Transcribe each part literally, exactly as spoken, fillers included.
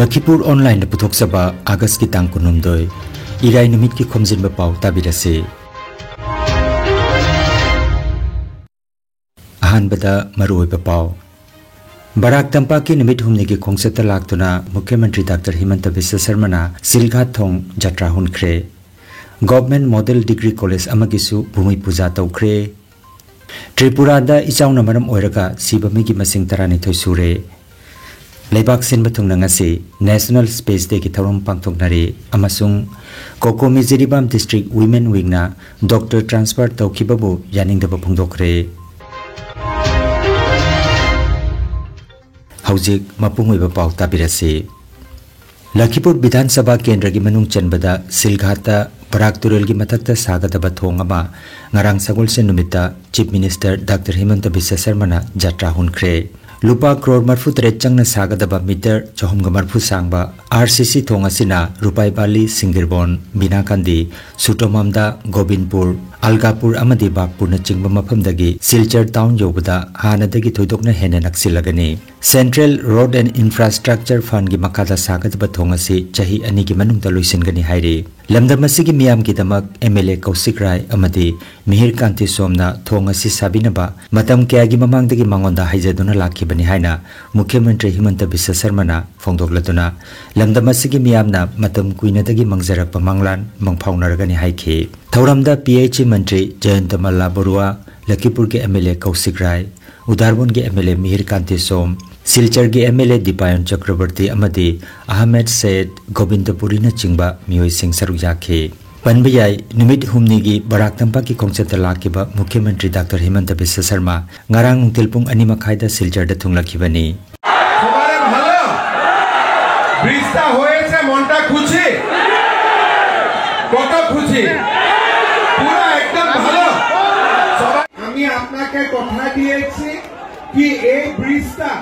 ꯂꯈꯤꯄꯨꯔ ꯑꯣꯟꯂꯥꯏꯟꯗ ꯄꯨꯊꯣꯛꯆꯕ ꯑꯥꯒꯁꯀꯤ ꯇꯥꯡ ꯀꯨꯟꯍꯨꯝꯗꯣꯏ, ꯏꯔꯥꯏ ꯅꯨꯃꯤꯠꯀꯤ ꯈꯣꯝꯖꯤꯟꯕ ꯄꯥꯎ ꯇꯥꯕꯤꯔꯁꯤ꯫ ꯑꯍꯥꯟꯕꯗ ꯃꯔꯨꯑꯣꯏꯕ ꯄꯥꯎ꯫ ꯕꯔꯥꯛ ꯇꯝꯄꯥꯛꯀꯤ ꯅꯨꯃꯤꯠ ꯍꯨꯝꯅꯤꯒꯤ ꯈꯣꯡꯆꯠꯇ ꯂꯥꯛꯇꯨꯅ ꯃꯨꯈ꯭ꯌ ꯃꯟꯇ꯭ꯔꯤ ꯗꯥꯛꯇꯔ ꯍꯤꯃꯟꯇ ꯕꯤꯁ꯭ꯋ ꯁꯔꯃꯅ ꯁꯤꯜꯘꯥꯠ ꯊꯣꯡ ꯖꯇ꯭ꯔꯥ ꯍꯨꯟꯈ꯭ꯔꯦ꯫ ꯒꯣꯚꯔꯟꯃꯦꯟꯠ ꯃꯣꯗꯦꯜ ꯗꯤꯒ꯭ꯔꯤ ꯀꯣꯂꯦꯖ ꯑꯃꯒꯤꯁꯨ ꯚꯨꯃꯤ ꯄꯨꯖꯥ ꯇꯧꯈ꯭ꯔꯦ꯫ ꯇ꯭ꯔꯤꯄꯨꯔꯥꯗ ꯏꯆꯥꯎꯅ ꯃꯔꯝ ꯑꯣꯏꯔꯒ ꯁꯤꯕ ꯃꯤꯒꯤ ꯃꯁꯤꯡ ꯇꯔꯥꯅꯤꯊꯣꯏ ꯁꯨꯔꯦ꯫ ꯂꯩꯕꯥꯛ ꯁꯤꯟꯕ ꯊꯨꯡꯅ ꯉꯁꯤ ꯅꯦꯁꯅꯦꯜ ꯁ꯭ꯄꯦꯁ ꯗꯦꯒꯤ ꯊꯧꯔꯝ ꯄꯥꯡꯊꯣꯛꯅꯔꯤ ꯑꯃꯁꯨꯡ ꯀꯣꯀꯣꯃꯤ ꯖꯤꯔꯤꯕꯥꯝ ꯗꯤꯁꯇ꯭ꯔꯤꯛ ꯋꯤꯃꯦꯟ ꯋꯤꯡꯅ ꯗꯣꯛꯇꯔ ꯇ꯭ꯔꯥꯟꯁꯐꯔ ꯇꯧꯈꯤꯕꯕꯨ ꯌꯥꯅꯤꯡꯗꯕ ꯐꯣꯡꯗꯣꯛꯈ꯭ꯔꯦ꯫ ꯍꯧꯖꯤꯛ ꯃꯄꯨꯡ ꯑꯣꯏꯕ ꯄꯥꯎ ꯇꯥꯕꯤꯔꯁꯤ꯫ ꯂꯈꯤꯄꯨꯔ ꯕꯤꯙꯥꯟ ꯁꯚꯥ ꯀꯦꯟꯗ꯭ꯔꯒꯤ ꯃꯅꯨꯡ ꯆꯟꯕꯗ ꯁꯤꯜꯘꯥꯠꯇ ꯕꯔꯥꯛ ꯇꯨꯔꯦꯜꯒꯤ ꯃꯊꯛꯇ ꯁꯥꯒꯗꯕ ꯊꯣꯡ ꯑꯃ ꯉꯔꯥꯡ ꯁꯒꯣꯜꯁꯦꯟ ꯅꯨꯃꯤꯠꯇ chief minister doctor Himanta Biswa ꯁꯔꯃꯅ ꯖꯇ꯭ꯔꯥ ꯍꯨꯟꯈ꯭ꯔꯦ꯫ ꯂꯨꯄꯥ ꯀ꯭ꯔꯣꯔ ꯃꯔꯤꯐꯨ ꯇꯔꯦꯠ ꯆꯪꯅ ꯁꯥꯒꯗꯕ ꯃꯤꯇꯔ ꯆꯍꯨꯝꯒ ꯃꯔꯤꯐꯨ ꯁꯥꯡꯕ ꯑꯥꯔ ꯁꯤ ꯁꯤ ꯊꯣꯡ ꯑꯁꯤꯅ ꯔꯨꯄꯥꯏꯕꯥꯂꯤ, ꯁꯤꯡꯒꯤꯔꯕꯣꯟ, ꯕꯤꯅꯥꯀꯥꯟꯗꯤ, ꯁꯨꯇꯣꯃꯥꯝꯗꯥ, ꯒꯣꯕꯤꯟꯄꯨꯔ, ꯑꯜꯒꯥꯄꯨꯔ ꯑꯃꯗꯤ ꯕꯥꯒꯄꯨꯔꯅꯆꯤꯡꯕ ꯃꯐꯝꯗꯒꯤ ꯁꯤꯜꯆꯔ ꯇꯥꯎꯟ ꯌꯧꯕꯗ ꯍꯥꯟꯅꯗꯒꯤ ꯊꯣꯏꯗꯣꯛꯅ ꯍꯦꯟꯅ ꯅꯛꯁꯤꯜꯂꯒꯅꯤ꯫ ꯁꯦꯟꯇ꯭ꯔꯦꯜ ꯔꯣꯗ ꯑꯦꯟ ꯏꯟꯐ꯭ꯔꯥꯁ꯭ꯇ꯭ꯔꯛꯆꯔ ꯐꯟꯒꯤ ꯃꯈꯥꯗ ꯁꯥꯒꯗꯕ ꯊꯣꯡ ꯑꯁꯤ ꯆꯍꯤ ꯑꯅꯤꯒꯤ ꯃꯅꯨꯡꯗ ꯂꯣꯏꯁꯤꯟꯒꯅꯤ ꯍꯥꯏꯔꯤ꯫ ꯂꯝꯗꯝ ꯑꯁꯤꯒꯤ ꯃꯤꯌꯥꯝꯒꯤꯗꯃꯛ ꯑꯦꯝ ꯑꯦꯜ ꯑꯦ ꯀꯧꯁꯤꯛ ꯔꯥꯏ ꯑꯃꯗꯤ ꯃꯤꯍꯤꯔ ꯀꯥꯟꯇꯤ ꯁꯣꯝꯅ ꯊꯣꯡ ꯑꯁꯤ ꯁꯥꯕꯤꯅꯕ ꯃꯇꯝ ꯀꯌꯥꯒꯤ ꯃꯃꯥꯡꯗꯒꯤ ꯃꯉꯣꯟꯗ ꯍꯥꯏꯖꯗꯨꯅ ꯂꯥꯛꯈꯤꯕꯅꯤ ꯍꯥꯏꯅ ꯃꯨꯈ꯭ꯌ ꯃꯟꯇ꯭ꯔꯤ ꯍꯤꯃꯟꯇ ꯕꯤꯁ꯭ꯋ ꯁꯔꯃꯅ ꯐꯣꯡꯗꯣꯛꯂꯗꯨꯅ, ꯂꯝꯗꯝ ꯑꯁꯤꯒꯤ ꯃꯤꯌꯥꯝꯅ ꯃꯇꯝ ꯀꯨꯏꯅꯗꯒꯤ ꯃꯪꯖꯔꯛꯄ ꯃꯪꯂꯥꯟ ꯃꯪꯐꯥꯎꯅꯔꯒꯅꯤ ꯍꯥꯏꯈꯤ꯫ ꯊꯧꯔꯝꯗ ꯄꯤ ꯑꯩꯆ ꯏ ꯃꯟꯇ꯭ꯔꯤ ꯖꯌꯟꯇ ꯃꯜꯂꯥ ꯕꯔꯨꯋꯥ, ꯂꯈꯤꯄꯨꯔꯒꯤ M L A Kaushik Rai, ꯎꯗꯥꯔꯕꯣꯟꯒꯤ M L A Mihir Kanti Shome, ꯁꯤꯜꯆꯔꯒꯤ ꯑꯦꯝ ꯑꯦꯜ ꯑꯦ ꯗꯤꯄꯥꯌꯟ ꯆꯀ꯭ꯔꯕꯔꯇꯤ ꯑꯃꯗꯤ ꯑꯍꯃꯦꯗ ꯁꯦꯌꯗ ꯒꯣꯕꯤꯟꯗꯄꯨꯔꯤꯅꯆꯤꯡꯕ ꯃꯤꯑꯣꯏꯁꯤꯡ ꯁꯔꯨꯛ ꯌꯥꯈꯤ꯫ ꯄꯟꯕ ꯌꯥꯏ, ꯅꯨꯃꯤꯠ ꯍꯨꯝꯅꯤꯒꯤ ꯕꯔꯥꯛ ꯇꯝꯄꯥꯛꯀꯤ ꯈꯣꯡꯆꯠꯇ ꯂꯥꯛꯈꯤꯕ ꯃꯨꯈ꯭ꯌ ꯃꯟꯇ꯭ꯔꯤ ꯗꯥꯛꯇꯔ ꯍꯤꯃꯟꯇ ꯕꯤꯁ꯭ꯋ ꯁꯔꯃ ꯉꯔꯥꯡ ꯅꯨꯡꯊꯤꯜ ꯄꯨꯡ ꯑꯅꯤ ꯃꯈꯥꯏꯗ ꯁꯤꯜꯆꯔꯗ ꯊꯨꯡꯂꯛꯈꯤꯕꯅꯤ꯫ তোমাদের ভালো? ব্রিজটা হয়েছে, মনটা খুশি? কত খুশি? পুরো একদম ভালো? সবাই, আমি আপনাকে কথা দিয়েছি কি এই ব্রিজটা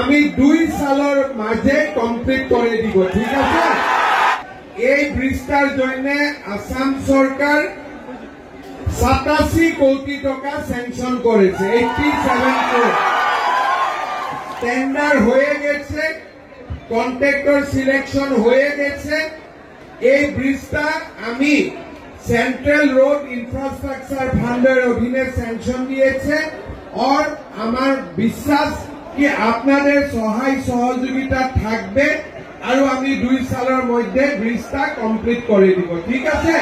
আমি দুই সালের মাঝে কমপ্লিট করে দিব, ঠিক আছে? এই ব্রিজটার জন্য আসাম সরকার সাতাশি কোটি টাকা স্যাংশন করেছে, এইটটি সেভেন ক্রোর। টেন্ডার হয়ে গেছে, কন্ট্রাক্টর সিলেকশন হয়ে গেছে। এই ব্রিজটা আমি সেন্ট্রাল রোড ইনফ্রাস্ট্রাকচার ফান্ডের অধীনে স্যাংশন দিয়েছে। আর আমার বিশ্বাস কি আপনাদের সহায় সহযোগিতা থাকবে, আৰু আমি দুই সালৰ মধ্যে ব্ৰিজটা কমপ্লিট কৰি দিব। ঠিক আছে?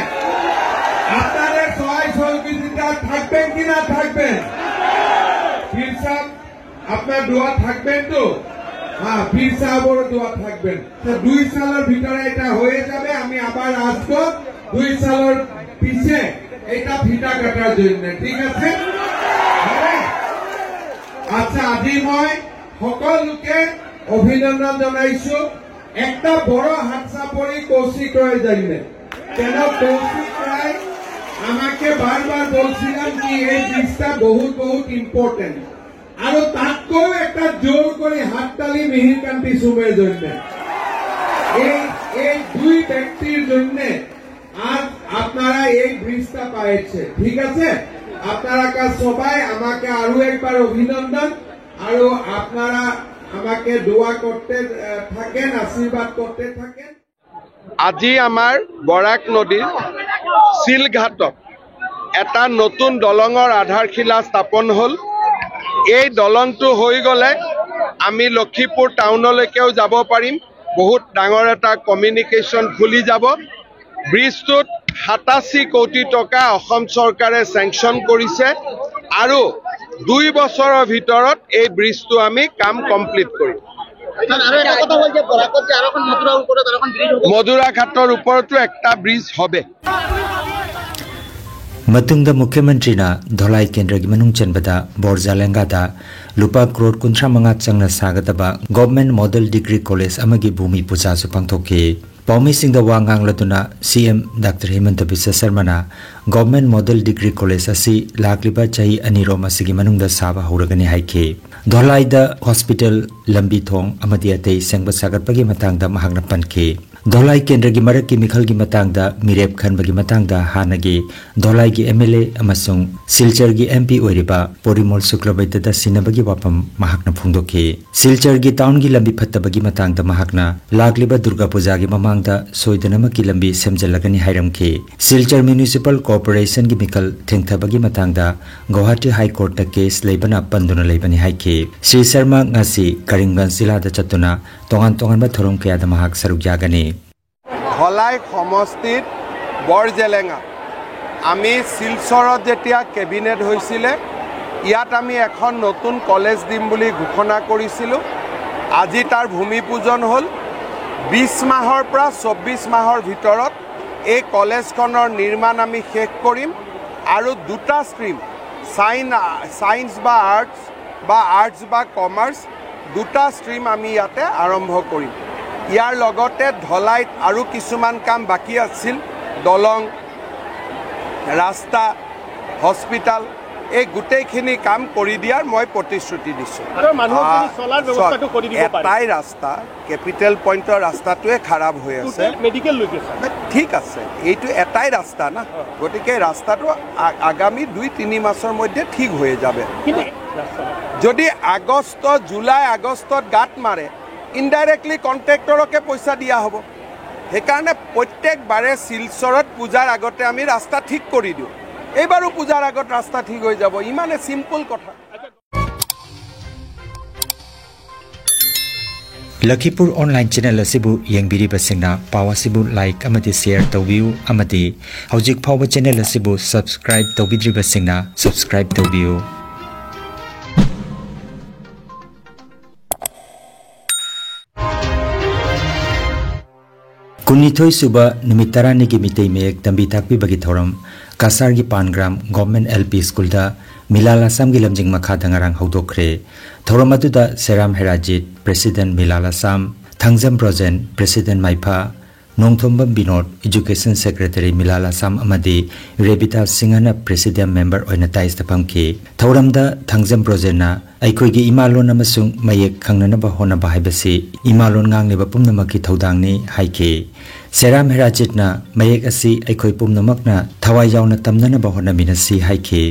আপনাদের সহায় সহযোগিতা থাকবেন কি না থাকবেন? পীর সাহেব, আপনার দোয়া থাকবেন তো? হ্যাঁ, পীর সাহেবর দোয়া থাকবেন। তো দুই সালের ভিতরে এটা হয়ে যাবে। আমি আবার আসবো দুই সালের পিছে এটা ফিতা কাটার জন্য। ঠিক আছে? আচ্ছা, আজি মই সকলোকে অভিনন্দন জনাইছো। একটা বড় হাত চাপৰি কৌশিক ৰয় জানিলে। কেন কৌশিক রয় আমাকে বারবার বলছিলেন কি এই ব্রিজটা বহুত বহুত ইম্পর্টেন্ট। আৰু তাতকৈ একটা জোৰ কৰি হাততালি মিহিৰকান্তি চুমেৰ জন্য। এই এই দুই ব্যক্তির জন্য আজ আপনারা এই ব্রিজটা পাইছে। ঠিক আছে? আপনারা কা সবাই আমাকে আরো একবার অভিনন্দন। আৰু আপনারা আমাকে দোয়া করতে আহ, থাকেন, আশীর্বাদ করতে থাকেন। আজি আমাৰ বৰাক নদীৰ চিলঘাটত এটা নতুন দলঙৰ আধাৰশিলা স্থাপন হ'ল। এই দলংটো হৈ গ'লে আমি লক্ষীপুৰ টাউনলৈকেও যাব পাৰিম। বহুত ডাঙৰ এটা কমিউনিকেশ্যন খুলি যাব। ব্ৰিজটোত সাতাশী কোটি টকা অসম চৰকাৰে চেংচন কৰিছে আৰু দুই বছৰৰ ভিতৰত এই ব্ৰিজটো আমি কাম কমপ্লিট কৰিম। স্যার, আরো একটা কথা বলছে, বরাকত যে আরো এখন মথুরা উপরে তার এখন ব্রিজ হবে। মধুৰাঘাটৰ ওপৰতো একটা ব্ৰিজ হবে। ꯃꯇꯨꯡꯗ ꯃꯨꯈ꯭ꯌ ꯃꯟꯇ꯭ꯔꯤꯅ ꯙꯣꯂꯥꯏ ꯀꯦꯟꯗ꯭ꯔꯒꯤ ꯃꯅꯨꯡ ꯆꯟꯕꯗ ꯕꯣꯔꯖꯥꯂꯦꯡꯒꯥꯗ ꯂꯨꯄꯥ ꯀ꯭ꯔꯣꯔ ꯀꯨꯟꯊ꯭ꯔꯥ ꯃꯉꯥ ꯆꯪꯅ ꯁꯥꯒꯗꯕ ꯒꯣꯚꯔꯟꯃꯦꯟꯠ ꯃꯣꯗꯦꯜ ꯗꯤꯒ꯭ꯔꯤ ꯀꯣꯂꯦꯖ ꯑꯃꯒꯤ ꯚꯨꯃꯤ ꯄꯨꯖꯥꯁꯨ ꯄꯥꯡꯊꯣꯛꯈꯤ꯫ ꯄꯥꯎꯃꯤꯁꯤꯡꯗ ꯋꯥ ꯉꯥꯡꯂꯗꯨꯅ ꯁꯤꯑꯦꯝ ꯗꯥꯛꯇꯔ ꯍꯤꯃꯟꯇ ꯕꯤꯁ꯭ꯋ ꯁꯔꯃꯅ ꯒꯣꯚꯔꯟꯃꯦꯟꯠ ꯃꯣꯗꯦꯜ ꯗꯤꯒ꯭ꯔꯤ ꯀꯣꯂꯦꯖ ꯑꯁꯤ ꯂꯥꯛꯂꯤꯕ ꯆꯍꯤ ꯑꯅꯤꯔꯣꯝ ꯑꯁꯤꯒꯤ ꯃꯅꯨꯡꯗ ꯁꯥꯕ ꯍꯧꯔꯒꯅꯤ ꯍꯥꯏꯈꯤ꯫ ꯙꯣꯂꯥꯏꯗ ꯍꯣꯁꯄꯤꯇꯥꯜ, ꯂꯝꯕꯤ ꯊꯣꯡ ꯑꯃꯗꯤ ꯑꯇꯩ ꯁꯦꯝꯒꯠ ꯁꯥꯒꯠꯄꯒꯤ ꯃꯇꯥꯡꯗ ꯃꯍꯥꯛꯅ ꯄꯟꯈꯤ꯫ ꯙꯣꯂꯥꯏ ꯀꯦꯟꯗ꯭ꯔꯒꯤ ꯃꯔꯛꯀꯤ ꯃꯤꯈꯜꯒꯤ ꯃꯇꯥꯡꯗ ꯃꯤꯔꯦꯞ ꯈꯟꯕꯒꯤ ꯃꯇꯥꯡꯗ ꯍꯥꯟꯅꯒꯤ ꯙꯣꯂꯥꯏꯒꯤ ꯑꯦꯝ ꯑꯦꯜ ꯑꯦ ꯑꯃꯁꯨꯡ ꯁꯤꯜꯆꯔꯒꯤ ꯑꯦꯝ ꯄꯤ ꯑꯣꯏꯔꯤꯕ ꯄꯣꯔꯤꯃꯣꯜ ꯁꯨꯀ꯭ꯂꯕꯩꯗꯗ ꯁꯤꯟꯅꯕꯒꯤ ꯋꯥꯐꯝ ꯃꯍꯥꯛꯅ ꯐꯣꯡꯗꯣꯛꯈꯤ꯫ ꯁꯤꯜꯆꯔꯒꯤ ꯇꯥꯎꯟꯒꯤ ꯂꯝꯕꯤ ꯐꯠꯇꯕꯒꯤ ꯃꯇꯥꯡꯗ ꯃꯍꯥꯛꯅ ꯂꯥꯛꯂꯤꯕ ꯗꯨꯔꯒꯥ ꯄꯨꯖꯥꯒꯤ ꯃꯃꯥꯡꯗ ꯁꯣꯏꯗꯅꯃꯛꯀꯤ ꯂꯝꯕꯤ ꯁꯦꯝꯖꯤꯜꯂꯒꯅꯤ ꯍꯥꯏꯔꯝꯈꯤ꯫ ꯁꯤꯜꯆꯔ ꯃ꯭ꯌꯨꯅꯤꯁꯤꯄꯥꯜ ꯀꯣꯔꯄꯣꯔꯦꯁꯟꯒꯤ ꯃꯤꯈꯜ ꯊꯦꯡꯊꯕꯒꯤ ꯃꯇꯥꯡꯗ ꯒꯧꯍꯥꯇꯤ ꯍꯥꯏ ꯀꯣꯔꯠꯇ ꯀꯦꯁ ꯂꯩꯕꯅ ꯄꯟꯗꯨꯅ ꯂꯩꯕꯅꯤ ꯍꯥꯏꯈꯤ꯫ ꯁ꯭ꯔꯤ ꯁꯔꯃ ꯉꯁꯤ ꯀꯔꯤꯝꯒꯟꯖ ꯖꯤꯂꯥꯗ ꯆꯠꯇꯨꯅ ꯇꯣꯉꯥꯟ ꯇꯣꯉꯥꯟꯕ ꯊꯧꯔꯝ ꯀꯌꯥꯗ ꯃꯍꯥꯛ ꯁꯔꯨꯛ ꯌꯥꯒꯅꯤ꯫ ধলাই সমষ্টিত বৰজেলেঙা আমি শিলচৰত যেতিয়া কেবিনেট হৈছিলে, ইয়াত আমি এখন নতুন কলেজ দিম বুলি ঘোষণা কৰিছিলোঁ। আজি তাৰ ভূমি পূজন হ'ল। বিছ মাহৰ পৰা চৌব্বিছ মাহৰ ভিতৰত এই কলেজখনৰ নিৰ্মাণ আমি শেষ কৰিম আৰু দুটা ষ্ট্ৰীম, চাইন ছায়েন্স বা আৰ্টছ বা আৰ্টছ বা কমাৰ্চ, দুটা ষ্ট্ৰীম আমি ইয়াতে আৰম্ভ কৰিম। ইয়াৰ লগতে ধলাইত আৰু কিছুমান কাম বাকী আছিল, দলং, ৰাস্তা, হস্পিটেল, এই গোটেইখিনি কাম কৰি দিয়াৰ মই প্ৰতিশ্ৰুতি দিছোঁ। আৰু মানুহৰ যদি চলাৰ ব্যৱস্থাটো কৰি দিব পাৰে। এটাই ৰাস্তা, কেপিটেল পইণ্টৰ ৰাস্তাটোৱে খাৰাপ হৈ আছে। মেডিকেল লৈকে ছাৰ। ঠিক আছে, এইটো এটাই ৰাস্তা না, গতিকে ৰাস্তাটো আ- আগামী দুই তিনি মাহৰ মধ্যে ঠিক হৈ যাব। কিন্তু ৰাস্তা যদি আগষ্ট, জুলাই আগষ্টত গাঁত মাৰে, ইনডাইৰেক্টলি কণ্ট্ৰেক্টৰকে পইচা দিয়া হ'ব। সেইকাৰণে প্ৰত্যেকবাৰে শিলচৰত পূজাৰ আগতে আমি ৰাস্তা ঠিক কৰি দিওঁ। এইবাৰো পূজাৰ আগত ৰাস্তা ঠিক হৈ যাব, ইমানে চিম্পল কথা। ꯂꯈꯤꯄꯨꯔ ꯑꯣꯟꯂꯥꯏꯟ ꯆꯦꯅꯦꯜ ꯑꯁꯤꯕꯨ ꯌꯦꯡꯕꯤꯔꯤꯕꯁꯤꯡꯅ ꯄꯥꯎ ꯑꯁꯤꯕꯨ ꯂꯥꯏꯛ ꯑꯃꯗꯤ ꯁꯦꯌꯔ ꯇꯧꯕꯤꯌꯨ ꯑꯃꯗꯤ ꯍꯧꯖꯤꯛ ꯐꯥꯎꯕ ꯆꯦꯅꯦꯜ ꯑꯁꯤꯕꯨ ꯁꯕꯁꯀ꯭ꯔꯥꯏꯕ ꯇꯧꯕꯤꯗ꯭ꯔꯤꯕꯁꯤꯡꯅ ꯁꯕꯁꯀ꯭ꯔꯥꯏꯕ ꯇꯧꯕꯤꯌꯨ꯫ ꯀꯨꯟꯅꯤꯊꯣꯏ ꯁꯨꯕ ꯅꯨꯃꯤꯠ ꯇꯔꯥꯅꯤꯒꯤ ꯃꯤꯇꯩ ꯃꯌꯦꯛ ꯇꯝꯕꯤ ꯇꯥꯛꯄꯤꯕꯒꯤ ꯊꯧꯔꯝ ꯀꯁꯥꯔꯒꯤ ꯄꯥꯟꯒ꯭ꯔꯥꯝ ꯒꯣꯔꯃꯦꯟ ꯑꯦꯜ ꯄꯤ ꯁ꯭ꯀꯨꯜꯗ ꯃꯤꯂꯥꯜ ꯑꯁꯥꯝꯒꯤ ꯂꯝꯖꯤꯡ ꯃꯈꯥꯗ ꯉꯔꯥꯡ ꯍꯧꯗꯣꯛꯈ꯭ꯔꯦ꯫ ꯊꯧꯔꯝ ꯑꯗꯨꯗ Seram Herajit, president Milal Assam, Thangjam Brojen, president Maipha, Nongthombam Binod, Education Secretary Milal Assam ꯑꯃꯗꯤ ꯔꯦꯕꯤꯇꯥ ꯁꯤꯡꯍꯅ Presidium Member ꯑꯣꯏꯅ ꯗꯥꯏꯁꯇ ꯐꯝꯈꯤ꯫ ꯊꯧꯔꯝꯗ ꯊꯥꯡꯖꯝ ꯕ꯭ꯔꯣꯖꯦꯟꯅ ꯑꯩꯈꯣꯏꯒꯤ ꯏꯃꯥ ꯂꯣꯟ ꯑꯃꯁꯨꯡ ꯃꯌꯦꯛ ꯈꯪꯅꯅꯕ ꯍꯣꯠꯅꯕ ꯍꯥꯏꯕꯁꯤ ꯏꯃꯥ ꯂꯣꯟ ꯉꯥꯡꯂꯤꯕ ꯄꯨꯝꯅꯃꯛꯀꯤ ꯊꯧꯗꯥꯡꯅꯤ ꯍꯥꯏꯈꯤ꯫ ꯁꯦꯔꯥꯝ ꯍꯦꯔꯥꯖꯤꯠꯅ ꯃꯌꯦꯛ ꯑꯁꯤ ꯑꯩꯈꯣꯏ ꯄꯨꯝꯅꯃꯛꯅ ꯊꯋꯥꯏ ꯌꯥꯎꯅ ꯇꯝꯅꯅꯕ ꯍꯣꯠꯅꯃꯤꯟꯅꯁꯤ ꯍꯥꯏꯈꯤ꯫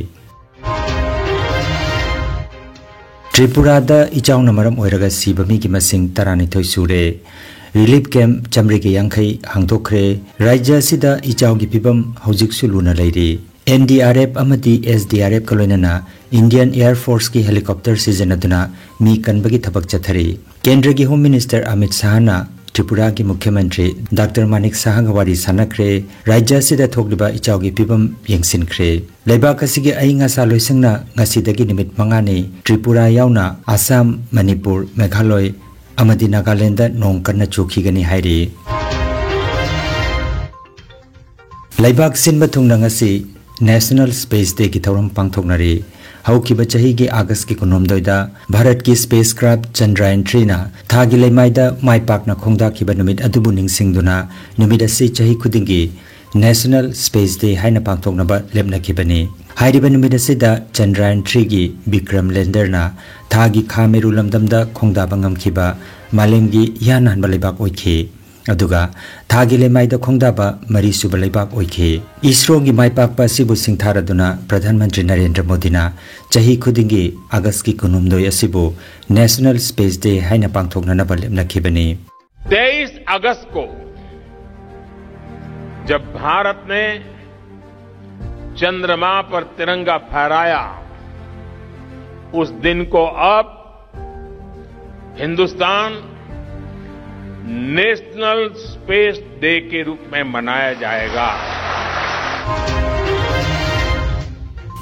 ꯇ꯭ꯔꯤꯄꯨꯔꯥꯗ ꯏꯆꯥꯎꯅ ꯃꯔꯝ ꯑꯣꯏꯔꯒ ꯁꯤꯕ ꯃꯤꯒꯤ ꯃꯁꯤꯡ ꯇꯔꯥꯅꯤꯊꯣꯏ ꯁꯨꯔꯦ꯫ ꯔꯤꯂꯤꯐ ꯀꯦꯝꯞ ꯆꯥꯃꯔꯤꯒ ꯌꯥꯡꯈꯩ ꯍꯥꯡꯗꯣꯛꯈ꯭ꯔꯦ꯫ ꯔꯥꯖ꯭ꯌ ꯑꯁꯤꯗ ꯏꯆꯥꯎꯒꯤ ꯐꯤꯕꯝ ꯍꯧꯖꯤꯛꯁꯨ ꯂꯨꯅ ꯂꯩꯔꯤ꯫ ꯑꯦꯟ ꯗꯤ ꯑꯥꯔ ꯑꯦꯐ ꯑꯃꯗꯤ ꯑꯦꯁ ꯗꯤ ꯑꯥꯔ ꯑꯦꯐꯀ ꯂꯣꯏꯅꯅ Indian Air Forceꯀꯤ helicopter ꯁꯤꯖꯤꯟꯅꯗꯨꯅ ꯃꯤ ꯀꯟꯕꯒꯤ ꯊꯕꯛ ꯆꯠꯊꯔꯤ꯫ ꯀꯦꯟꯗ꯭ꯔꯒꯤ Home Minister ꯑꯃꯤꯠ ꯁꯥꯍꯅ ꯇ꯭ꯔꯤꯄꯨꯔꯥꯒꯤ ꯃꯨꯈ꯭ꯌ ꯃꯟꯇ꯭ꯔꯤ ꯗꯥꯛꯇꯔ ꯃꯥꯅꯤꯛ ꯁꯥꯍꯒ ꯋꯥꯔꯤ ꯁꯥꯟꯅꯈ꯭ꯔꯦ꯫ ꯔꯥꯖ꯭ꯌ ꯑꯁꯤꯗ ꯊꯣꯛꯂꯤꯕ ꯏꯆꯥꯎꯒꯤ ꯐꯤꯕꯝ ꯌꯦꯡꯁꯤꯟꯈ꯭ꯔꯦ꯫ ꯂꯩꯕꯥꯛ ꯑꯁꯤꯒꯤ ꯑꯏꯪ ꯑꯁꯥ ꯂꯣꯏꯁꯪꯅ ꯉꯁꯤꯗꯒꯤ ꯅꯨꯃꯤꯠ ꯃꯉꯥꯅꯤ ꯇ꯭ꯔꯤꯄꯨꯔꯥ ꯌꯥꯎꯅ ꯑꯁꯥꯝ, ꯃꯅꯤꯄꯨꯔ, ꯃꯦꯘꯥꯂꯣꯏ ꯑꯃꯗꯤ ꯅꯥꯒꯥꯂꯦꯟꯗ ꯅꯣꯡ ꯀꯟꯅ ꯆꯨꯈꯤꯒꯅꯤ ꯍꯥꯏꯔꯤ꯫ ꯂꯩꯕꯥꯛ ꯁꯤꯟꯕ ꯊꯨꯡꯅ ꯉꯁꯤ National Space Dayꯒꯤ ꯊꯧꯔꯝ ꯄꯥꯡꯊꯣꯛꯅꯔꯤ꯫ ꯍꯧꯈꯤꯕ ꯆꯍꯤꯒꯤ ꯑꯥꯒꯁꯀꯤ ꯀꯨꯟꯍꯨꯝꯗꯣꯏꯗ ꯚꯥꯔꯠꯀꯤ spacecraft Chandrayaan threeꯅ ꯊꯥꯒꯤ ꯂꯩꯃꯥꯏꯗ ꯃꯥꯏ ꯄꯥꯛꯅ ꯈꯣꯡꯗꯥꯈꯤꯕ ꯅꯨꯃꯤꯠ ꯑꯗꯨꯕꯨ ꯅꯤꯡꯁꯤꯡꯗꯨꯅ ꯅꯨꯃꯤꯠ ꯑꯁꯤ ꯆꯍꯤ ꯈꯨꯗꯤꯡꯒꯤ National Space Day ꯍꯥꯏꯅ ꯄꯥꯡꯊꯣꯛꯅꯕ ꯂꯦꯞꯅꯈꯤꯕꯅꯤ꯫ ꯍꯥꯏꯔꯤꯕ ꯅꯨꯃꯤꯠ ꯑꯁꯤꯗ Chandrayaan threeꯒꯤ Vikram landerꯅ ꯊꯥꯒꯤ ꯈꯥ ꯃꯦꯔꯨ ꯂꯝꯗꯝꯗ ꯈꯣꯡꯗꯥꯕ ꯉꯝꯈꯤꯕ ꯃꯥꯂꯦꯝꯒꯤ ꯏꯍꯥꯟ ꯍꯥꯟꯕ ꯂꯩꯕꯥꯛ ꯑꯣꯏꯈꯤ꯫ ꯑꯗꯨꯒ ꯊꯥꯒꯤ ꯂꯩꯃꯥꯏꯗ ꯈꯣꯡꯗꯥꯕ ꯃꯔꯤꯁꯨꯕ ꯂꯩꯕꯥꯛ ꯑꯣꯏꯈꯤ꯫ ꯏꯁꯔꯣꯒꯤ ꯃꯥꯏ ꯄꯥꯛꯄ ꯑꯁꯤꯕꯨ ꯁꯤꯡꯊꯥꯔꯗꯨꯅ ꯄ꯭ꯔꯙꯥꯟ ꯃꯟꯇ꯭ꯔꯤ ꯅꯔꯦꯟꯗ꯭ꯔ ꯃꯣꯗꯤꯅ ꯆꯍꯤ ꯈꯨꯗꯤꯡꯒꯤ ꯑꯥꯒꯁꯀꯤ ꯀꯨꯟꯍꯨꯝꯗꯣꯏ ꯑꯁꯤꯕꯨ National Space Day ꯍꯥꯏꯅ ꯄꯥꯡꯊꯣꯛꯅꯅꯕ ꯂꯦꯞꯅꯈꯤꯕꯅꯤ꯫ तेईस अगस्त को जब भारत ने चंद्रमा पर तिरंगा फहराया, उस दिन को अब हिंदुस्तान नेशनल स्पेस डे के रूप में मनाया जाएगा।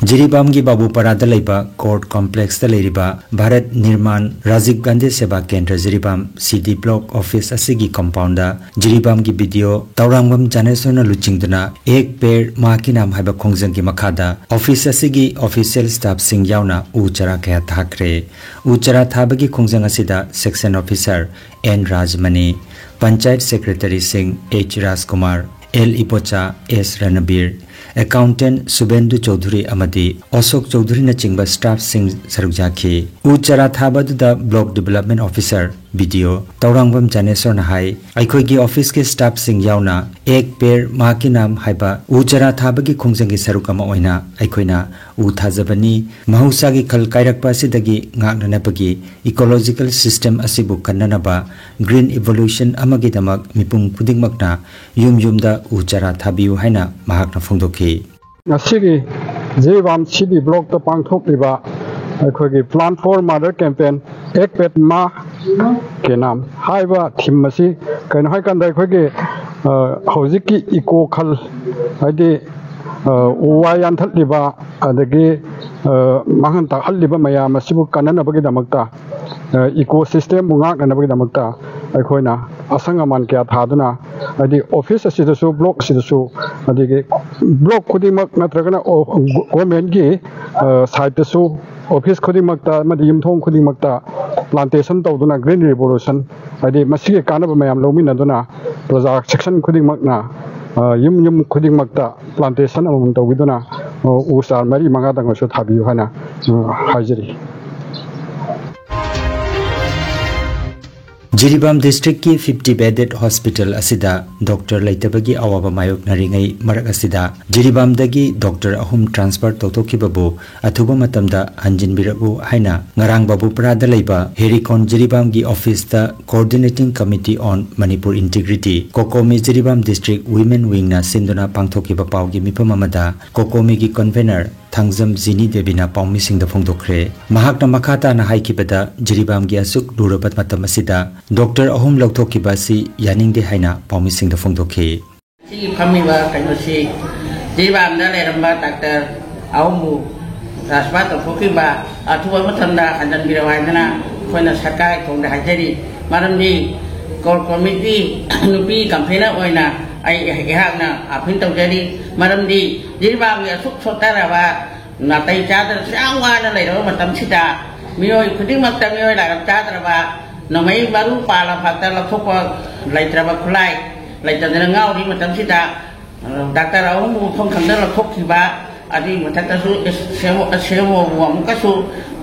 ꯖꯤꯔꯤꯕꯥꯝꯒꯤ ꯕꯥꯕꯨꯄꯥꯔꯥꯗ ꯂꯩꯕ ꯀꯣꯔꯠ ꯀꯣꯝꯄ꯭ꯂꯦꯛꯁꯇ ꯂꯩꯔꯤꯕ ꯚꯥꯔꯠ ꯅꯤꯔꯃꯥꯟ ꯔꯥꯖꯤꯕ ꯒꯥꯟꯙꯤ ꯁꯦꯕꯥ ꯀꯦꯟꯗ꯭ꯔ ꯖꯤꯔꯤꯕꯥꯝ ꯁꯤ ꯗꯤ ꯕ꯭ꯂꯣꯛ ꯑꯣꯐꯤꯁ ꯑꯁꯤꯒꯤ ꯀꯝꯄꯥꯎꯟꯗ ꯖꯤꯔꯤꯕꯥꯝꯒꯤ ꯕꯤ ꯗꯤ ꯑꯣ ꯇꯧꯔꯥꯡꯕꯝ ꯖꯥꯅꯦꯁꯣꯔꯅ ꯂꯨꯆꯤꯡꯗꯨꯅ ꯑꯦꯛ ꯄꯦꯔ ꯃꯥ ꯀꯤ ꯅꯥꯝ ꯍꯥꯏꯕ ꯈꯣꯡꯖꯪꯒꯤ ꯃꯈꯥꯗ ꯑꯣꯐꯤꯁ ꯑꯁꯤꯒꯤ ꯑꯣꯐꯤꯁꯤꯌꯦꯜ ꯁ꯭ꯇꯥꯐꯁꯤꯡ ꯌꯥꯎꯅ ꯎ ꯆꯥꯔꯥ ꯀꯌꯥ ꯊꯥꯈ꯭ꯔꯦ꯫ ꯎ ꯆꯥꯔꯥ ꯊꯥꯕꯒꯤ ꯈꯣꯡꯖꯪ ꯑꯁꯤꯗ section officer N Rajmani, panchayat ꯁꯦꯀ꯭ꯔꯦꯇꯔꯤꯁꯤꯡ H Rajkumar, L Ibocha, S Ranbir, accountant Subhendu Choudhury ꯑꯃꯗꯤ ꯑꯁꯣꯛ ꯆꯧꯙꯨꯔꯤꯅꯆꯤꯡꯕ ꯁ꯭ꯇꯥꯐꯁꯤꯡ ꯁꯔꯨꯛ ꯌꯥꯈꯤ꯫ ꯎ ꯆꯥꯔꯥ ꯊꯥꯕ ꯑꯗꯨꯗ ꯕ꯭ꯂꯣꯛ ꯗꯤꯕꯦꯂꯞꯃꯦꯟꯠ ꯑꯣꯐꯤꯁꯥꯔ, ꯕꯤ ꯗꯤ ꯑꯣ, ꯇꯧꯔꯥꯡꯕꯝ ꯖꯥꯅꯦꯁꯣꯔꯅ ꯍꯥꯏ, ꯑꯩꯈꯣꯏꯒꯤ ꯑꯣꯐꯤꯁꯀꯤ ꯁ꯭ꯇꯥꯐꯁꯤꯡ ꯌꯥꯎꯅ ꯑꯦꯛ ꯄꯦꯔ ꯃꯥ ꯀꯤ ꯅꯥꯝ ꯍꯥꯏꯕ ꯎ ꯆꯥꯔꯥ ꯊꯥꯕꯒꯤ ꯈꯣꯡꯖꯪꯒꯤ ꯁꯔꯨꯛ ꯑꯃ ꯑꯣꯏꯅ ꯑꯩꯈꯣꯏꯅ ꯎ ꯊꯥꯖꯕꯅꯤ꯫ ꯃꯍꯧꯁꯥꯒꯤ ꯈꯜ ꯀꯥꯏꯔꯛꯄ ꯑꯁꯤꯗꯒꯤ ꯉꯥꯛꯅꯅꯕꯒꯤ ꯏꯀꯣꯂꯣꯖꯤꯀꯦꯜ ꯁꯤꯁꯇꯦꯝ ꯑꯁꯤꯕꯨ ꯀꯟꯅꯅꯕ ꯒ꯭ꯔꯤꯟ ꯏꯚꯣꯂꯨꯁꯟ ꯑꯃꯒꯤꯗꯃꯛ ꯃꯤꯄꯨꯝ ꯈꯨꯗꯤꯡꯃꯛꯅ ꯌꯨꯝ ꯌꯨꯝꯗ ꯎ ꯆꯥꯔꯥ ꯊꯥꯕꯤꯌꯨ ꯍꯥꯏꯅ ꯃꯍꯥꯛꯅ ꯐꯣꯡꯗꯣꯛꯈꯤ꯫ ꯉꯁꯤꯒꯤ ꯖꯤꯔꯤꯕꯥꯝ ꯁꯤ ꯗꯤ ꯕ꯭ꯂꯣꯛꯇ ꯄꯥꯡꯊꯣꯛꯂꯤꯕ ꯑꯩꯈꯣꯏꯒꯤ Plant for Mother campaign, ꯑꯦꯛ ꯄꯦꯔ ꯃꯥ ꯀꯤ ꯅꯥꯝ ꯍꯥꯏꯕ ꯊꯤꯝ ꯑꯁꯤ ꯀꯩꯅꯣ ꯍꯥꯏꯀꯥꯟꯗ ꯑꯩꯈꯣꯏꯒꯤ, ꯑ, ꯍꯧꯖꯤꯛꯀꯤ ꯏꯀꯣ ꯈꯜ, ꯍꯥꯏꯗꯤ, ꯑ, ꯎ ꯋꯥ ꯌꯥꯟꯊꯠꯂꯤꯕ ꯑꯗꯒꯤ, ꯑ, ꯃꯥꯡꯍꯟ ꯇꯥꯛꯍꯜꯂꯤꯕ ꯃꯌꯥꯝ ꯑꯁꯤꯕꯨ ꯀꯟꯅꯅꯕꯒꯤꯗꯃꯛꯇ, ꯑ, ꯏꯀꯣ ꯁꯤꯁꯇꯦꯝꯕꯨ ꯉꯥꯛꯅꯅꯕꯒꯤꯗꯃꯛꯇ ꯑꯩꯈꯣꯏꯅ ꯑꯁꯪ ꯑꯃꯥꯟ ꯀꯌꯥ ꯊꯥꯗꯨꯅ, ꯍꯥꯏꯗꯤ ꯑꯣꯐꯤꯁ ꯑꯁꯤꯗꯁꯨ, ꯕ꯭ꯂꯣꯛ ꯑꯁꯤꯗꯁꯨ, ꯑꯗꯒꯤ ꯕ꯭ꯂꯣꯛ ꯈꯨꯗꯤꯡꯃꯛ ꯅꯠꯇ꯭ꯔꯒꯅ ꯑꯣ-, ꯒꯣꯔꯃꯦꯟꯒꯤ, ꯑ, ꯁꯥꯏꯠꯇꯁꯨ ꯑꯣꯐꯤꯁ ꯈꯨꯗꯤꯡꯃꯛꯇ ꯑꯃꯗꯤ ꯌꯨꯝꯊꯣꯡ ꯈꯨꯗꯤꯡꯃꯛꯇ ꯄ꯭ꯂꯥꯟꯇꯦꯁꯟ ꯇꯧꯗꯨꯅ ꯒ꯭ꯔꯤꯟ ꯔꯤꯚꯣꯂꯨꯁꯟ, ꯍꯥꯏꯗꯤ ꯃꯁꯤꯒꯤ ꯀꯥꯟꯅꯕ ꯃꯌꯥꯝ ꯂꯧꯃꯤꯟꯅꯗꯨꯅ ꯄ꯭ꯔꯖꯥ ꯁꯦꯛꯁꯟ ꯈꯨꯗꯤꯡꯃꯛꯅ, ꯑ, ꯌꯨꯝ ꯌꯨꯝ ꯈꯨꯗꯤꯡꯃꯛꯇ ꯄ꯭ꯂꯥꯟꯇꯦꯁꯟ ꯑꯃꯃꯝ ꯇꯧꯕꯤꯗꯨꯅ, ꯑ, ꯎ ꯆꯥꯔ ꯃꯔꯤ ꯃꯉꯥꯗꯪ ꯑꯣꯏꯔꯁꯨ ꯊꯥꯕꯤꯌꯨ ꯍꯥꯏꯅ, ꯑ, ꯍꯥꯏꯖꯔꯤ꯫ ꯖꯤꯔꯤꯕꯥꯝ ꯗꯤꯁꯇ꯭ꯔꯤꯛꯀꯤ ꯐꯤꯐꯇꯤ ꯕꯦꯗꯦꯗ ꯍꯣꯁꯄꯤꯇꯥꯜ ꯑꯁꯤꯗ ꯗꯣꯛꯇꯔ ꯂꯩꯇꯕꯒꯤ ꯑꯋꯥꯕ ꯃꯥꯌꯣꯛꯅꯔꯤꯉꯩ ꯃꯔꯛ ꯑꯁꯤꯗ ꯖꯤꯔꯤꯕꯥꯝꯗꯒꯤ ꯗꯣꯛꯇꯔ ꯑꯍꯨꯝ ꯇ꯭ꯔꯥꯟꯁꯐꯔ ꯇꯧꯊꯣꯛꯈꯤꯕꯕꯨ ꯑꯊꯨꯕ ꯃꯇꯝꯗ ꯍꯟꯖꯤꯟꯕꯤꯔꯛꯎ ꯍꯥꯏꯅ ꯉꯔꯥꯡ ꯕꯥꯕꯨꯄꯥꯔꯥꯗ ꯂꯩꯕ ꯍꯦꯔꯤꯀꯣꯟ ꯖꯤꯔꯤꯕꯥꯝꯒꯤ ꯑꯣꯐꯤꯁꯇ Coordinating Committee on Manipur Integrity, COCOMI Jiribam district women ꯋꯤꯡꯅ ꯁꯤꯟꯗꯨꯅ ꯄꯥꯡꯊꯣꯛꯈꯤꯕ ꯄꯥꯎꯒꯤ ꯃꯤꯐꯝ ꯑꯃꯗ ꯀꯣꯀꯣꯃꯤꯒꯤ ꯀꯟꯚꯦꯅꯔ ꯊꯥꯡꯖꯝ ꯖꯤꯅꯤ ꯗꯦꯕꯤꯅ ꯄꯥꯎꯃꯤꯁꯤꯡꯗ ꯐꯣꯡꯗꯣꯛꯈ꯭ꯔꯦ꯫ ꯃꯍꯥꯛꯅ ꯃꯈꯥ ꯇꯥꯅ ꯍꯥꯏꯈꯤꯕꯗ, ꯖꯤꯔꯤꯕꯥꯝꯒꯤ ꯑꯁꯨꯛ ꯂꯨꯔꯕ ꯃꯇꯝ ꯑꯁꯤꯗ ꯗꯣꯛꯇꯔ ꯑꯍꯨꯝ ꯂꯧꯊꯣꯛꯈꯤꯕ ꯑꯁꯤ ꯌꯥꯅꯤꯡꯗꯦ ꯍꯥꯏꯅ ꯄꯥꯎꯃꯤꯁꯤꯡꯗ ꯐꯣꯡꯗꯣꯛꯈꯤ꯫ ꯁꯤꯒꯤ ꯐꯝꯃꯤꯕ ꯀꯩꯅꯣꯁꯤ ꯖꯤꯔꯤꯕꯥꯝꯗ ꯂꯩꯔꯝꯕ ꯗꯥꯛꯇꯔ ꯑꯍꯨꯝꯕꯨ ꯇ꯭ꯔꯥꯟꯁꯐꯔ ꯇꯧꯊꯣꯛꯈꯤꯕ ꯑꯊꯨꯕ ꯃꯇꯝꯗ ꯍꯟꯖꯤꯟꯕꯤꯔꯛꯑꯣ ꯍꯥꯏꯗꯅ ꯑꯩꯈꯣꯏꯅ ꯁꯔꯀꯥꯔꯒꯤ ꯊꯣꯡꯗ ꯍꯥꯏꯖꯔꯤ꯫ ꯃꯔꯝꯗꯤ ꯀꯣꯔ ꯀꯃꯤꯇꯤ ꯅꯨꯄꯤ ꯀꯝꯄꯦꯅꯔ ꯑꯣꯏꯅ ꯑꯩ, ꯑꯩꯍꯥꯛꯅ ꯑꯥꯄꯤꯜ ꯇꯧꯖꯔꯤ꯫ ꯃꯔꯝꯗꯤ ꯖꯤꯔꯤꯕꯥꯝꯒꯤ ꯑꯁꯨꯛ ꯁꯣꯠꯊꯔꯕ, ꯅꯥꯇꯩ ꯆꯥꯗꯅ ꯌꯥꯝ ꯋꯥꯅ ꯂꯩꯔꯕ ꯃꯇꯝꯁꯤꯗ ꯃꯤꯑꯣꯏ ꯈꯨꯗꯤꯡꯃꯛꯇ ꯃꯤꯑꯣꯏ ꯂꯥꯏꯔꯛ ꯆꯥꯗ꯭ꯔꯕ ꯅꯣꯡꯃꯩ ꯃꯔꯨ ꯄꯥꯜꯂ ꯐꯥꯎꯗ ꯂꯧꯊꯣꯛꯄ ꯂꯩꯇ꯭ꯔꯕ ꯈꯨꯠꯂꯥꯏ ꯂꯩꯇꯗꯅ ꯉꯥꯎꯔꯤ ꯃꯇꯝꯁꯤꯗ ꯗꯥꯛꯇꯔ ꯑꯍꯨꯝꯕꯨ ꯃꯐꯝ ꯈꯪꯗꯅ ꯂꯧꯊꯣꯛꯈꯤꯕ, ꯑꯗꯨꯒꯤ ꯃꯊꯛꯇꯁꯨ ꯁꯤ ꯑꯦꯝ ꯑꯣꯕꯨ ꯑꯃꯨꯛꯀꯁꯨ,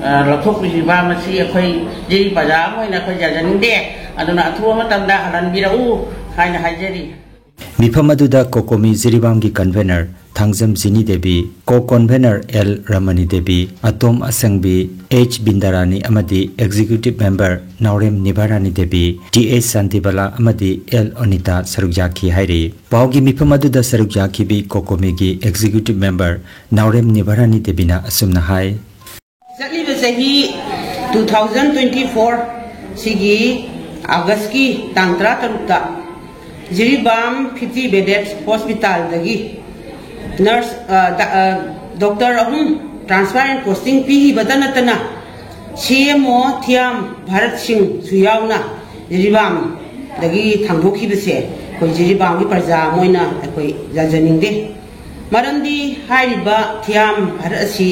ꯑ, ꯂꯧꯊꯣꯛꯄꯤꯈꯤꯕ, ꯃꯁꯤ ꯑꯩꯈꯣꯏ ꯖꯤꯔꯤ ꯄ꯭ꯔꯖꯥ ꯑꯃ ꯑꯣꯏꯅ ꯑꯩꯈꯣꯏ ꯌꯥꯖꯅꯤꯡꯗꯦ꯫ ꯑꯗꯨꯅ ꯑꯊꯨꯕ ꯃꯇꯝꯗ ꯍꯜꯍꯟꯕꯤꯔꯛꯎ ꯍꯥꯏꯅ ꯍꯥꯏꯖꯔꯤ꯫ ꯃꯤꯐꯝ ꯑꯗꯨꯗ ꯀꯣꯀꯣꯃꯤ ꯖꯤꯔꯤꯕꯥꯝꯒꯤ ꯀꯟꯚꯦꯅꯔ ꯊꯥꯡꯖꯝ ꯖꯤꯅꯤ ꯗꯦꯕꯤ, ꯀꯣ ꯀꯣꯟꯚꯦꯅꯔ ꯑꯦꯜ ꯔꯃꯅꯤ ꯗꯦꯕꯤ, ꯑꯇꯣꯝ ꯑꯁꯪꯕꯤ, ꯑꯩꯆ ꯕꯤꯟꯗꯥꯔꯥꯅꯤ ꯑꯃꯗꯤ ꯑꯦꯛꯖꯤꯀ꯭ꯌꯨꯇꯤꯚ ꯃꯦꯝꯕꯔ ꯅꯥꯎꯔꯦꯝ ꯅꯤꯚꯥꯔꯥꯅꯤ ꯗꯦꯕꯤ, ꯇꯤ ꯑꯩꯆ ꯁꯥꯟꯇꯤꯕꯂꯥ ꯑꯃꯗꯤ ꯑꯦꯜ ꯑꯣꯅꯤꯇꯥ ꯁꯔꯨꯛ ꯌꯥꯈꯤ ꯍꯥꯏꯔꯤ꯫ ꯄꯥꯎꯒꯤ ꯃꯤꯐꯝ ꯑꯗꯨꯗ ꯁꯔꯨꯛ ꯌꯥꯈꯤꯕꯤ ꯀꯣꯀꯣꯃꯤꯒꯤ ꯑꯦꯛꯖꯤꯀ꯭ꯌꯨꯇꯤꯚ ꯃꯦꯝꯕꯔ ꯅꯥꯎꯔꯦꯝ ꯅꯤꯚꯥꯔꯥꯅꯤ ꯗꯦꯕꯤꯅ ꯑꯁꯨꯝꯅ ꯍꯥꯏ꯫ ꯆꯠꯂꯤꯕ ꯆꯍꯤ two thousand twenty four ꯁꯤꯒꯤ ꯑꯥꯒꯁꯀꯤ ꯇꯥꯡ ꯇꯔꯥꯇꯔꯨꯛꯇ ꯖꯤꯔꯤꯕꯥꯝ fifty bedded hospitalꯗꯒꯤ nurse, ꯑ, ꯗ-, ꯑ, doctor ꯑꯍꯨꯝ transfer and posting ꯄꯤꯈꯤꯕꯇ ꯅꯠꯇꯅ ꯁꯤ ꯑꯦꯝ ꯑꯣ ꯊꯤꯌꯥꯝ ꯚꯥꯔꯠ ꯁꯤꯡꯁꯨ ꯌꯥꯎꯅ ꯖꯤꯔꯤꯕꯥꯝꯗꯒꯤ ꯊꯥꯡꯗꯣꯛꯈꯤꯕꯁꯦ ꯑꯩꯈꯣꯏ ꯖꯤꯔꯤꯕꯥꯝꯒꯤ ꯄ꯭ꯔꯖꯥ ꯑꯃ ꯑꯣꯏꯅ ꯑꯩꯈꯣꯏ ꯌꯥꯖꯅꯤꯡꯗꯦ꯫ ꯃꯔꯝꯗꯤ ꯍꯥꯏꯔꯤꯕ ꯊꯤꯌꯥꯝ ꯚꯥꯔꯠ ꯑꯁꯤ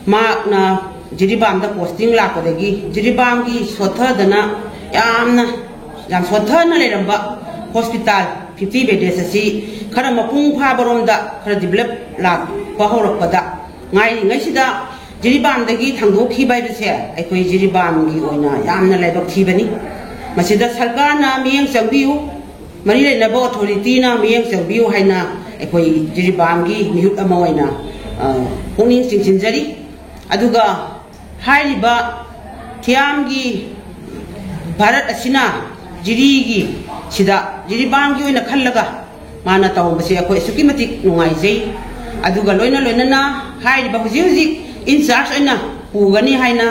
ꯃꯍꯥꯛꯅ ꯖꯤꯔꯤꯕꯥꯝꯗ posting ꯂꯥꯛꯄꯗꯒꯤ ꯖꯤꯔꯤꯕꯥꯝꯒꯤ ꯁꯣꯠꯊꯗꯅ ꯌꯥꯝꯅ, ꯌꯥꯝ ꯁꯣꯠꯊꯅ ꯂꯩꯔꯝꯕ hospital fifty bedded ꯑꯁꯤ ꯈꯔ ꯃꯄꯨꯡ ꯐꯥꯕꯔꯣꯝꯗ ꯈꯔ develop ꯂꯥꯛꯄ ꯍꯧꯔꯛꯄꯗ ꯉꯥꯏꯔꯤꯉꯩꯁꯤꯗ ꯖꯤꯔꯤꯕꯥꯝꯗꯒꯤ ꯊꯥꯡꯗꯣꯛꯈꯤꯕ ꯍꯥꯏꯕꯁꯦ ꯑꯩꯈꯣꯏ ꯖꯤꯔꯤꯕꯥꯝꯒꯤ ꯑꯣꯏꯅ ꯌꯥꯝꯅ ꯂꯥꯏꯕꯛ ꯊꯤꯕꯅꯤ꯫ ꯃꯁꯤꯗ ꯁꯔꯀꯥꯔꯅ ꯃꯤꯠꯌꯦꯡ ꯆꯪꯕꯤꯌꯨ, ꯃꯔꯤ ꯂꯩꯅꯕ authorityꯅ ꯃꯤꯠꯌꯦꯡ ꯆꯪꯕꯤꯌꯨ ꯍꯥꯏꯅ ꯑꯩꯈꯣꯏ ꯖꯤꯔꯤꯕꯥꯝꯒꯤ ꯃꯤꯍꯨꯠ ꯑꯃ ꯑꯣꯏꯅ, ꯑ, ꯄꯨꯛꯅꯤꯡ ꯆꯤꯡꯁꯤꯟꯖꯔꯤ꯫ ꯑꯗꯨꯒ ꯍꯥꯏꯔꯤꯕ ꯊꯤꯌꯥꯝꯒꯤ ꯚꯥꯔꯠ ꯑꯁꯤꯅ ꯖꯤꯔꯤꯒꯤ ꯁꯤꯗ ꯖꯤꯔꯤꯕꯥꯝꯒꯤ ꯑꯣꯏꯅ ꯈꯜꯂꯒ ꯃꯥꯅ ꯇꯧꯕꯁꯦ ꯑꯩꯈꯣꯏ ꯑꯁꯨꯛꯀꯤ ꯃꯇꯤꯛ ꯅꯨꯡꯉꯥꯏꯖꯩ꯫ ꯑꯗꯨꯒ ꯂꯣꯏꯅ ꯂꯣꯏꯅꯅ ꯍꯥꯏꯔꯤꯕ ꯍꯧꯖꯤꯛ ꯍꯧꯖꯤꯛ in charge ꯑꯣꯏꯅ ꯄꯨꯒꯅꯤ ꯍꯥꯏꯅ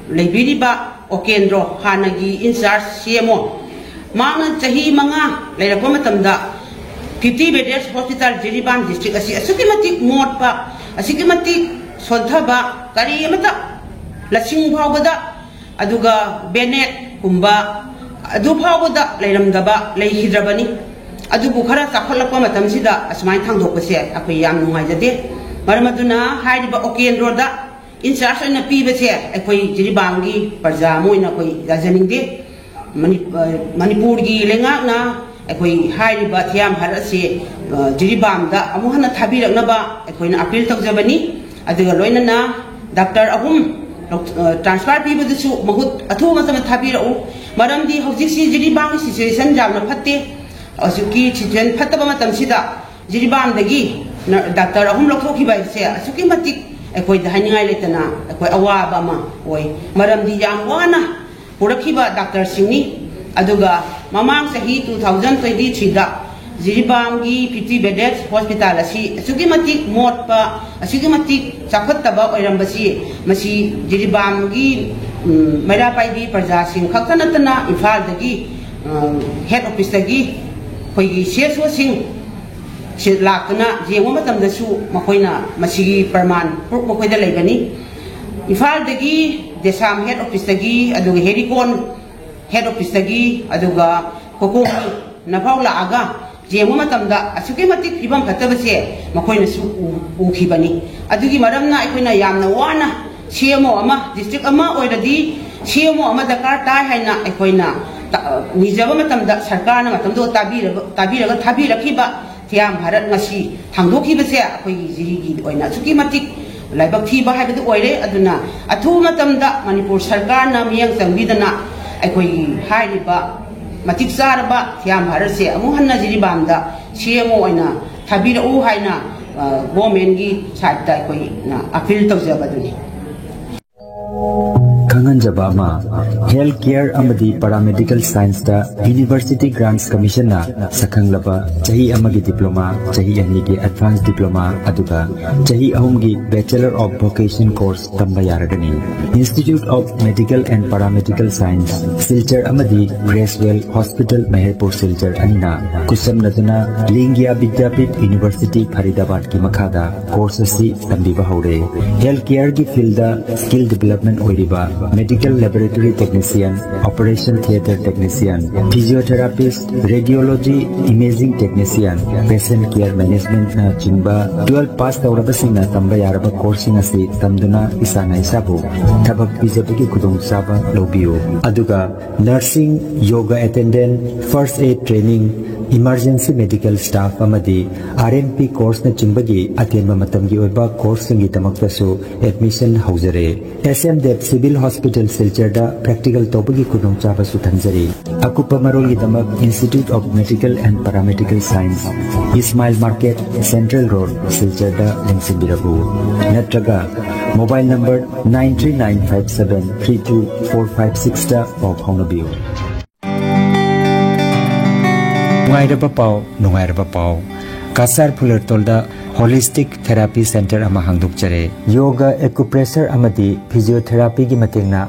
ꯂꯩꯕꯤꯔꯤꯕ ꯑꯣꯀꯦꯟꯗ꯭ꯔꯣ, ꯍꯥꯟꯅꯒꯤ in charge C M O, ꯃꯍꯥꯛꯅ ꯆꯍꯤ ꯃꯉꯥ ꯂꯩꯔꯛꯄ ꯃꯇꯝꯗ fifty bedded hospital Jiribam district ꯑꯁꯤ ꯑꯁꯨꯛꯀꯤ ꯃꯇꯤꯛ ꯃꯣꯠꯄ, ꯑꯁꯤꯛꯀꯤ ꯃꯇꯤꯛ ꯁꯣꯟꯊꯕ, ꯀꯔꯤ ꯑꯃꯠꯇ ꯂꯁꯤꯡ ꯐꯥꯎꯕꯗ, ꯑꯗꯨꯒ ꯕꯦꯅꯦꯠꯀꯨꯝꯕ ꯑꯗꯨ ꯐꯥꯎꯕꯗ ꯂꯩꯔꯝꯗꯕ, ꯂꯩꯈꯤꯗ꯭ꯔꯕꯅꯤ꯫ ꯑꯗꯨꯕꯨ ꯈꯔ ꯆꯥꯎꯈꯠꯂꯛꯄ ꯃꯇꯝꯁꯤꯗ ꯑꯁꯨꯃꯥꯏꯅ ꯊꯥꯡꯗꯣꯛꯄꯁꯦ ꯑꯩꯈꯣꯏ ꯌꯥꯝ ꯅꯨꯡꯉꯥꯏꯖꯗꯦ꯫ ꯃꯔꯝ ꯑꯗꯨꯅ ꯍꯥꯏꯔꯤꯕ ꯑꯣꯀꯦꯟꯗ꯭ꯔꯣꯗ in charge ꯑꯣꯏꯅ ꯄꯤꯕꯁꯦ ꯑꯩꯈꯣꯏ ꯖꯤꯔꯤꯕꯥꯝꯒꯤ ꯄ꯭ꯔꯖꯥ ꯑꯃ ꯑꯣꯏꯅ ꯑꯩꯈꯣꯏ ꯌꯥꯖꯅꯤꯡꯗꯦ꯫ ꯃꯅꯤ-, ꯑ, ꯃꯅꯤꯄꯨꯔꯒꯤ ꯂꯩꯉꯥꯛꯅ ꯑꯩꯈꯣꯏ ꯍꯥꯏꯔꯤꯕ ꯊꯤꯌꯥꯝ ꯍꯥꯔꯠ ꯑꯁꯤ, ꯑ, ꯖꯤꯔꯤꯕꯥꯝꯗ ꯑꯃꯨꯛ ꯍꯟꯅ ꯊꯥꯕꯤꯔꯛꯅꯕ ꯑꯩꯈꯣꯏꯅ ꯑꯄꯤꯜ ꯇꯧꯖꯕꯅꯤ꯫ ꯑꯗꯨꯒ ꯂꯣꯏꯅꯅ ꯗꯥꯛꯇꯔ ꯑꯍꯨꯝ ꯂꯧ-, ꯑ, ꯇ꯭ꯔꯥꯟꯁꯐꯔ ꯄꯤꯕꯗꯨꯁꯨ ꯃꯍꯨꯠ ꯑꯊꯨꯕ ꯃꯇꯝꯗ ꯊꯥꯕꯤꯔꯛꯎ꯫ ꯃꯔꯝꯗꯤ ꯍꯧꯖꯤꯛꯁꯤ ꯖꯤꯔꯤꯕꯥꯝꯒꯤ ꯁꯤꯆꯨꯋꯦꯁꯟ ꯌꯥꯝꯅ ꯐꯠꯇꯦ꯫ ꯍꯧꯖꯤꯛꯀꯤ ꯁꯤꯆꯨꯋꯦꯁꯟ ꯐꯠꯇꯕ ꯃꯇꯝꯁꯤꯗ ꯖꯤꯔꯤꯕꯥꯝꯗꯒꯤ ꯅ-, ꯗꯥꯛꯇꯔ ꯑꯍꯨꯝ ꯂꯧꯊꯣꯛꯈꯤꯕ ꯍꯥꯏꯕꯁꯦ ꯑꯁꯨꯛꯀꯤ ꯃꯇꯤꯛ ꯑꯩꯈꯣꯏꯗ ꯍꯥꯏꯅꯤꯡꯉꯥꯏ ꯂꯩꯇꯅ ꯑꯩꯈꯣꯏ ꯑꯋꯥꯕ ꯑꯃ ꯑꯣꯏ꯫ ꯃꯔꯝꯗꯤ ꯌꯥꯝ ꯋꯥꯅ ꯄꯨꯔꯛꯈꯤꯕ ꯗꯥꯛꯇꯔꯁꯤꯡꯅꯤ꯫ ꯑꯗꯨꯒ ꯃꯃꯥꯡ ꯆꯍꯤ two thousand twenty threeꯗ ꯖꯤꯔꯤꯕꯥꯝꯒꯤ fifty bedded hospital ꯑꯁꯤ ꯑꯁꯨꯛꯀꯤ ꯃꯇꯤꯛ ꯃꯣꯠꯄ, ꯑꯁꯨꯛꯀꯤ ꯃꯇꯤꯛ ꯆꯥꯎꯈꯠꯇꯕ ꯑꯣꯏꯔꯝꯕꯁꯤ ꯃꯁꯤ ꯖꯤꯔꯤꯕꯥꯝꯒꯤ, ꯎꯝ, ꯃꯩꯔꯥ ꯄꯥꯏꯕꯤ ꯄ꯭ꯔꯖꯥꯁꯤꯡ ꯈꯛꯇ ꯅꯠꯇꯅ ꯏꯝꯐꯥꯜꯗꯒꯤ, ꯑ, ꯍꯦꯗ ꯑꯣꯐꯤꯁꯇꯒꯤ ꯑꯩꯈꯣꯏꯒꯤ ꯁꯤ ꯑꯦꯁ ꯑꯣꯁꯤꯡ ꯁꯤ ꯂꯥꯛꯇꯨꯅ ꯌꯦꯡꯕ ꯃꯇꯝꯗꯁꯨ ꯃꯈꯣꯏꯅ ꯃꯁꯤꯒꯤ ꯄ꯭ꯔꯃꯥꯟ ꯄ꯭ꯔꯨꯐ ꯃꯈꯣꯏꯗ ꯂꯩꯒꯅꯤ꯫ ꯏꯝꯐꯥꯜꯗꯒꯤ, ꯗꯦꯁꯥꯝ ꯍꯦꯗ ꯑꯣꯐꯤꯁꯇꯒꯤ, ꯑꯗꯨꯒ ꯍꯦꯔꯤꯀꯣꯟ ꯍꯦꯗ ꯑꯣꯐꯤꯁꯇꯒꯤ, ꯑꯗꯨꯒ ꯀꯣꯀꯣꯃꯤ ꯅꯐꯥꯎ ꯂꯥꯛꯑꯒ ꯌꯦꯡꯕ ꯃꯇꯝꯗ ꯑꯁꯨꯛꯀꯤ ꯃꯇꯤꯛ ꯐꯤꯕꯝ ꯐꯠꯇꯕꯁꯦ ꯃꯈꯣꯏꯅꯁꯨ ꯎ-, ꯎꯈꯤꯕꯅꯤ꯫ ꯑꯗꯨꯒꯤ ꯃꯔꯝꯅ ꯑꯩꯈꯣꯏꯅ ꯌꯥꯝꯅ ꯋꯥꯅ ꯁꯤ ꯑꯦꯝ ꯑꯣ ꯑꯃ, ꯗꯤꯁꯇ꯭ꯔꯤꯛ ꯑꯃ ꯑꯣꯏꯔꯗꯤ ꯁꯤ ꯑꯦꯝ ꯑꯣ ꯑꯃ ꯗꯔꯀꯥꯔ ꯇꯥꯏ ꯍꯥꯏꯅ ꯑꯩꯈꯣꯏꯅ ꯇ-, ꯅꯤꯖꯕ ꯃꯇꯝꯗ ꯁꯔꯀꯥꯔꯅ ꯃꯇꯝꯗꯨꯗ ꯇꯥꯕꯤꯔꯕ-, ꯇꯥꯕꯤꯔꯒ ꯊꯥꯕꯤꯔꯛꯈꯤꯕ ꯊꯤꯌꯥꯝ ꯍꯥꯔꯠ ꯉꯁꯤ ꯊꯥꯡꯗꯣꯛꯈꯤꯕꯁꯦ ꯑꯩꯈꯣꯏꯒꯤ ꯖꯤꯔꯤꯒꯤ ꯑꯣꯏꯅ ꯑꯁꯨꯛꯀꯤ ꯃꯇꯤꯛ ꯂꯥꯏꯕꯛ ꯊꯤꯕ ꯍꯥꯏꯕꯗꯨ ꯑꯣꯏꯔꯦ꯫ ꯑꯗꯨꯅ ꯑꯊꯨꯕ ꯃꯇꯝꯗ ꯃꯅꯤꯄꯨꯔ ꯁꯔꯀꯥꯔꯅ ꯃꯤꯠꯌꯦꯡ ꯆꯪꯕꯤꯗꯅ ꯑꯩꯈꯣꯏꯒꯤ ꯍꯥꯏꯔꯤꯕ ꯃꯇꯤꯛ ꯆꯥꯔꯕ ꯊꯤꯌꯥꯝ ꯍꯥꯔꯠꯁꯦ ꯑꯃꯨꯛ ꯍꯟꯅ ꯖꯤꯔꯤꯕꯥꯝꯗ ꯁꯤ ꯑꯦꯝ ꯑꯣ ꯑꯣꯏꯅ ꯊꯥꯕꯤꯔꯛꯎ ꯍꯥꯏꯅ, ꯑ, ꯒꯣꯔꯃꯦꯟꯒꯤ ꯁꯥꯏꯠꯇ ꯑꯩꯈꯣꯏꯅ ꯑꯄꯤꯜ ꯇꯧꯖꯕꯗꯨꯅꯤ꯫ ꯈꯪꯍꯟꯖꯕ ꯑꯃ, ꯍꯦꯜꯊ ꯀꯦꯌꯔ ꯑꯃꯗꯤ ꯄꯦꯔꯥꯃꯦꯗꯤꯀꯦꯜ ꯁꯥꯏꯟꯁꯇ ꯌꯨꯅꯤꯚꯔꯁꯤꯇꯤ ꯒ꯭ꯔꯥꯟꯠꯁ ꯀꯃꯤꯁꯟꯅ ꯁꯛꯈꯪꯂꯕ ꯆꯍꯤ ꯑꯃꯒꯤ ꯗꯤꯄ꯭ꯂꯣꯃꯥ, ꯆꯍꯤ ꯑꯅꯤꯒꯤ ꯑꯦꯗꯚꯥꯟꯁ ꯗꯤꯄ꯭ꯂꯣꯃꯥ, ꯑꯗꯨꯒ ꯆꯍꯤ ꯑꯍꯨꯝꯒꯤ ꯕꯦꯆꯦꯂꯔ ꯑꯣꯐ ꯚꯣꯀꯦꯁꯟ ꯀꯣꯔꯁ ꯇꯝꯕ ꯌꯥꯔꯒꯅꯤ꯫ Institute of Medical and Paramedical Science, Silchar ꯑꯃꯗꯤ ꯒ꯭ꯔꯦꯁꯋꯦꯜ ꯍꯣꯁꯄꯤꯇꯥꯜ, ꯃꯍꯦꯔꯄꯨꯔ, ꯁꯤꯜꯆꯔ ꯑꯅꯤꯅ ꯈꯨꯠꯁꯝꯅꯗꯨꯅ ꯂꯤꯡꯒꯤꯌꯥ ꯕꯤꯗ꯭ꯌꯥꯄꯤꯊ ꯌꯨꯅꯤꯚꯔꯁꯤꯇꯤ, ꯐꯔꯤꯗꯥꯕꯥꯗꯀꯤ ꯃꯈꯥꯗ ꯀꯣꯔꯁ ꯑꯁꯤ ꯇꯝꯕꯤꯕ ꯍꯧꯔꯦ꯫ ꯍꯦꯜꯊ ꯀꯦꯌꯔꯒꯤ ꯐꯤꯜꯗ ꯁ꯭ꯀꯤꯜ ꯗꯤꯚꯦꯂꯞꯃꯦꯟ ꯑꯣꯏꯔꯤꯕ medical laboratory technician, operation theatre technician, physiotherapist, radiology, imaging technician, patient care ꯃꯦꯅꯦꯖꯃꯦꯟꯠꯅꯆꯤꯡꯕ ꯇꯨꯋꯦꯜꯐ ꯄꯥꯁ ꯇꯧꯔꯕꯁꯤꯡꯅ ꯇꯝꯕ ꯌꯥꯔꯕ ꯀꯣꯔꯁꯁꯤꯡ ꯑꯁꯤ ꯇꯝꯗꯨꯅ ꯏꯁꯥꯅ ꯏꯁꯥꯕꯨ ꯊꯕꯛ ꯄꯤꯖꯕꯒꯤ ꯈꯨꯗꯣꯡꯆꯥꯕ ꯂꯧꯕꯤꯌꯨ꯫ ꯑꯗꯨꯒ nursing, yoga attendant, first aid training, emergency medical staff ꯑꯃꯗꯤ ꯑꯥꯔ ꯑꯦꯝ ꯄꯤ ꯀꯣꯔꯁꯅꯆꯤꯡꯕꯒꯤ ꯑꯇꯦꯟꯕ ꯃꯇꯝꯒꯤ ꯑꯣꯏꯕ ꯀꯣꯔꯁꯁꯤꯡꯒꯤꯗꯃꯛꯇꯁꯨ ꯑꯦꯗꯃꯤꯁꯟ ꯍꯧꯖꯔꯦ꯫ S M Dev civil hospital, ꯁꯤꯜꯆꯔꯗ ꯄ꯭ꯔꯦꯛꯇꯤꯀꯦꯜ ꯇꯧꯕꯒꯤ ꯈꯨꯗꯣꯡꯆꯥꯕꯁꯨ ꯊꯝꯖꯔꯤ꯫ ꯑꯀꯨꯞꯄ ꯃꯔꯣꯜꯒꯤꯗꯃꯛ Institute of Medical and Paramedical Science, Ismail market, central road, ꯁꯤꯜꯆꯔꯗ ꯂꯦꯡꯁꯤꯟꯕꯤꯔꯛꯎ꯫ ꯅꯠꯇ꯭ꯔꯒ mobile number nine three nine five seven three two four five sixꯇ ꯄꯥꯎ ꯐꯥꯎꯅꯕꯤꯌꯨ꯫ ꯅꯨꯡꯉꯥꯏꯔꯕ ꯄꯥꯎ, ꯅꯨꯡꯉꯥꯏꯔꯕ ꯄꯥꯎ꯫ ꯀꯁꯥꯔ ꯐꯨꯂꯔꯇꯣꯜꯗ ꯍꯣꯂꯤꯁꯇꯤꯛ ꯊꯦꯔꯥꯄꯤ ꯁꯦꯟꯇꯔ ꯑꯃ ꯍꯥꯡꯗꯣꯛꯆꯔꯦ꯫ ꯌꯣꯒꯥ, ꯑꯦꯀꯨꯄ꯭ꯔꯦꯁꯔ ꯑꯃꯗꯤ ꯐꯤꯖꯤꯌꯣꯊꯦꯔꯥꯄꯤꯒꯤ ꯃꯇꯦꯡꯅ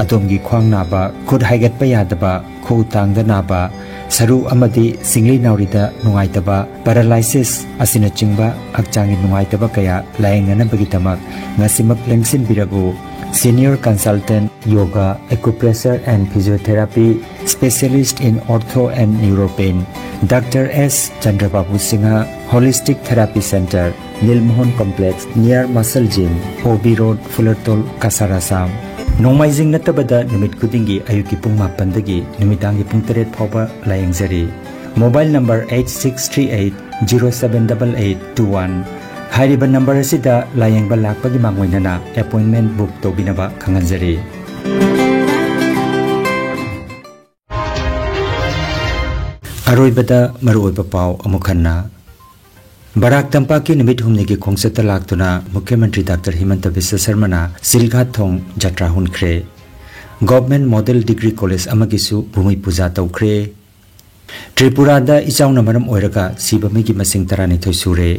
ꯑꯗꯣꯝꯒꯤ ꯈ꯭ꯋꯥꯡ ꯅꯥꯕ, ꯈꯨꯠ ꯍꯥꯏꯒꯠꯄ ꯌꯥꯗꯕ, ꯈꯨꯎ ꯇꯥꯡꯗ ꯅꯥꯕ, ꯁꯔꯨ ꯑꯃꯗꯤ ꯁꯤꯡꯂꯤ ꯅꯥꯎꯔꯤꯗ ꯅꯨꯡꯉꯥꯏꯇꯕ, ꯄꯦꯔꯥꯂꯥꯏꯁꯤꯁ ꯑꯁꯤꯅꯆꯤꯡꯕ ꯍꯛꯆꯥꯡꯒꯤ ꯅꯨꯡꯉꯥꯏꯇꯕ ꯀꯌꯥ ꯂꯥꯌꯦꯡꯅꯅꯕꯒꯤꯗꯃꯛ ꯉꯁꯤꯃꯛ ꯂꯦꯡꯁꯤꯟꯕꯤꯔꯛꯎ꯫ Senior Consultant Yoga, Acupressure and Physiotherapy, Specialist in Ortho and Neuropain, Doctor S Chandrababu Singha, Holistic Therapy Center, Nilmohan Complex, near Muscle Gym, O B Road, Fulertol, Kasar, Assam. ꯅꯣꯡꯃꯥꯏꯖꯤꯡ ꯅꯠꯇꯕꯗ ꯅꯨꯃꯤꯠ ꯈꯨꯗꯤꯡꯒꯤ ꯑꯌꯨꯛꯀꯤ ꯄꯨꯡ ꯃꯥꯄꯟꯗꯒꯤ ꯅꯨꯃꯤꯗꯥꯡꯒꯤ ꯄꯨꯡ ꯇꯔꯦꯠ ꯐꯥꯎꯕ ꯂꯥꯌꯦꯡꯖꯔꯤ꯫ Mobile number eight six three eight zero seven double eight two one꯫ ꯍꯥꯏꯔꯤꯕ ꯅꯝꯕꯔ ꯑꯁꯤꯗ ꯂꯥꯌꯦꯡꯕ ꯂꯥꯛꯄꯒꯤ ꯃꯥꯡꯑꯣꯏꯅꯅ ꯑꯦꯄꯣꯏꯟꯃꯦꯟ ꯕꯨꯛ ꯇꯧꯕꯤꯅꯕ ꯈꯪꯍꯟꯖꯔꯤ꯫ ꯑꯔꯣꯏꯕꯗ ꯃꯔꯨꯑꯣꯏꯕ ꯄꯥꯎ ꯑꯃꯨꯛ ꯍꯟꯅ꯫ ꯕꯔꯥꯛ ꯇꯝꯄꯥꯛꯀꯤ ꯅꯨꯃꯤꯠ ꯍꯨꯝꯅꯤꯒꯤ ꯈꯣꯡꯆꯠꯇ ꯂꯥꯛꯇꯨꯅ ꯃꯨꯈ꯭ꯌ ꯃꯟꯇ꯭ꯔꯤ ꯗꯥꯛꯇꯔ ꯍꯤꯃꯟꯇ ꯕꯤꯁ꯭ꯋ ꯁꯔꯃꯅ ꯁꯤꯜꯘꯥꯠ ꯊꯣꯡ ꯖꯇ꯭ꯔꯥ ꯍꯨꯟꯈ꯭ꯔꯦ꯫ ꯒꯚꯔꯟꯃꯦꯟꯠ ꯃꯣꯗꯦꯜ ꯗꯤꯒ꯭ꯔꯤ ꯀꯣꯂꯦꯖ ꯑꯃꯒꯤꯁꯨ ꯚꯨꯃꯤ ꯄꯨꯖꯥ ꯇꯧꯈ꯭ꯔꯦ꯫ ꯇ꯭ꯔꯤꯄꯨꯔꯥꯗ ꯏꯆꯥꯎꯅ ꯃꯔꯝ ꯑꯣꯏꯔꯒ ꯁꯤꯕ ꯃꯤꯒꯤ ꯃꯁꯤꯡ ꯇꯔꯥꯅꯤꯊꯣꯏ ꯁꯨꯔꯦ꯫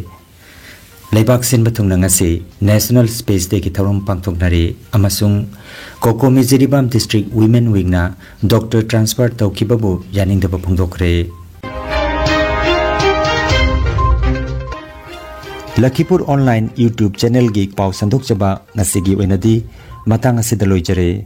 ꯂꯩꯕꯥꯛ ꯁꯤꯟꯕ ꯊꯨꯡꯅ ꯉꯁꯤ National Space Dayꯒꯤ ꯊꯧꯔꯝ ꯄꯥꯡꯊꯣꯛꯅꯔꯤ ꯑꯃꯁꯨꯡ ꯀꯣꯀꯣꯃꯤ ꯖꯤꯔꯤꯕꯥꯝ District Women Wingꯅ ꯗꯣꯛꯇꯔ transfer ꯇꯧꯈꯤꯕꯕꯨ ꯌꯥꯅꯤꯡꯗꯕ ꯐꯣꯡꯗꯣꯛꯈ꯭ꯔꯦ꯫ ꯂꯈꯤꯄꯨꯔ online YouTube channelꯒꯤ ꯄꯥꯎ ꯁꯟꯗꯣꯛꯆꯕ ꯉꯁꯤꯒꯤ ꯑꯣꯏꯅꯗꯤ ꯃꯇꯥꯡ ꯑꯁꯤꯗ ꯂꯣꯏꯖꯔꯦ꯫